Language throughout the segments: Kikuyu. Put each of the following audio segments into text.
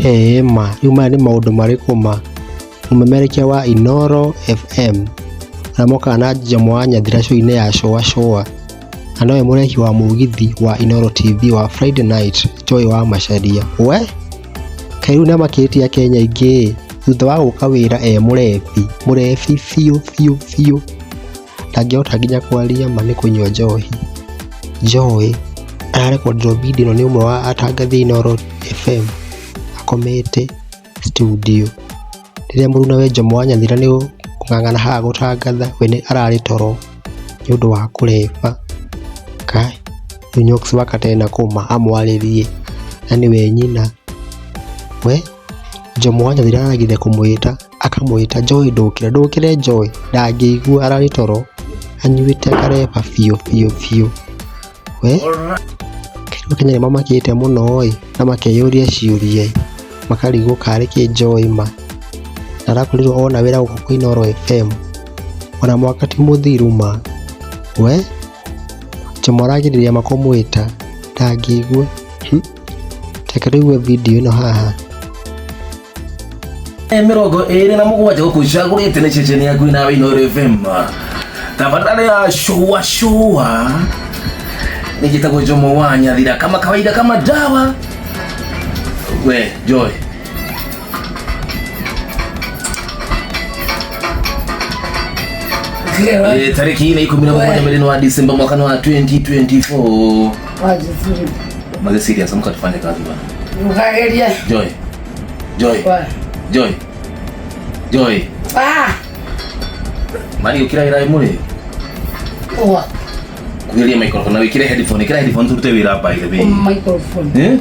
Hee ma, rĩu maya nĩ maũndũ marĩkũ ma? Mũmemerekia wa Inooro FM ũrĩa mokaga na Jomo wa Nyathira show-inĩ ya Shũa Shũa, na nowe mũrehi wa mũgithi wa Inooro TV wa Friday Night, Joy wa Macharia. We! Kaĩ rĩu nĩamakĩtie Akenya aingĩ-ĩ, thutha wa gũka wĩra e mũrebi, mũrebi biũ biũ biũ. Ndangĩhota nginya kwaria ma nĩ kũnyua njohi. Joy ararekondirwo video ĩno nĩ ũmwe wa atangathi a Inooro FM akomete studio. Rĩrĩa mũrunawe Jomo wa Nyathira nĩ kũng'ang'ana haha gũtangatha we ararĩ toro nĩ ũndũ wa kũreba. Kai, rĩu Nyox wa Katena kũma amwarĩrie na nĩwe nyina. We Jomo wa Nyathira arageria kũmwĩta akamwĩta Joy ndũkĩre, ndũkĩre Joy, ndangĩigua ararĩ toro, anyuĩte akareba biũ biũ biũ. We rĩu Kenya nĩmamakĩte mũno ĩ, na makeyũria ciũria ĩ, makarigwo karĩ kĩ Joy ma, na arakorirwo ona wĩra gũkũ kwĩ Inooro FM, ona mwaka ti mũthiru ma, we Jomo aragiririe ma kũmwĩta ndangĩigua. Reke tũigue video ĩno haha. 27 gũkũ icagũrĩte nĩ ceceni yaku nawe Inooro FM tabarĩra ya shua shua nĩnjĩtagwo Jomo wa Nyathira kama kawaida kama dawa we Joy. Tariki 17 mwezi wa Disemba mwaka wa 2024. Maze serious, amka tufanye kazi bwana. Ukageria. Joy. Joy. Joy. Joy. Ah! Mari ukira ira imure. Oa. Kuhiria microphone na wikire headphone, ikira headphone turute wira by the way. Microphone. Eh?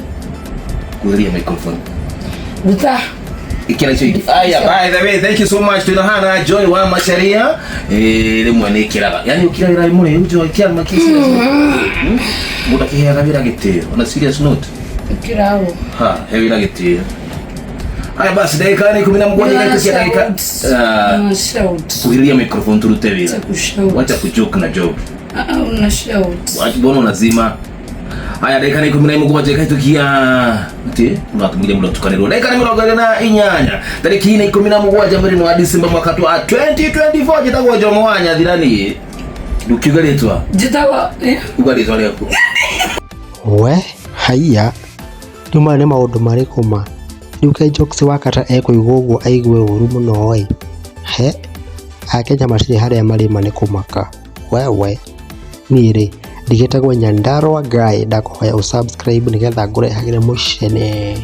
Kuhiria microphone. Ruta. Ikira icio ingĩ. Aya, by the way, thank you so much. Twina hana Joy wa Macharia. Eh, rĩmwe nĩ ĩkĩraga. Yaani ukira wĩra imure, Joy kia makisi. Mũndũ akĩheaga wĩra gĩtĩo. On a serious note. Ĩkĩra ũũ. Ha, he wĩra gĩtĩo. Haya basi, ndagĩka nĩ 17 ndagĩka cia ndagĩka. Ah, Una shout. kuhiria microphone turute wĩra. Wacha kushout. Wacha kujoke na joke. Ah, una shout. Wacha mbona unazima? Haya, ndagĩka nĩ 17 ĩkahĩtũkia atĩ ũratũmire mũno tukanĩrwo. Ndagĩka nĩ 28 tarĩki nĩ 17 mweri wa Disemba mwaka wa 2024. Njĩtagwo Jomo wa Nyathira niĩ. Ndũkiuga rĩtwa. Njĩtagwo eh? Uga rĩtwa rĩaku. We haiya, rĩu maya nĩ maũndũ marĩkũ ma? Rĩu kaĩ Jokes wa Kata ekũigua ũguo aigue ũru mũno ĩ? He, Akenya matirĩ harĩa marĩ ma nĩ kũmaka. Wewe, niĩ rĩ, ndigĩtagwo Nyandarua Guy, ndakũhoya ũ subscribe nĩgetha ngũrehagĩre mũcene.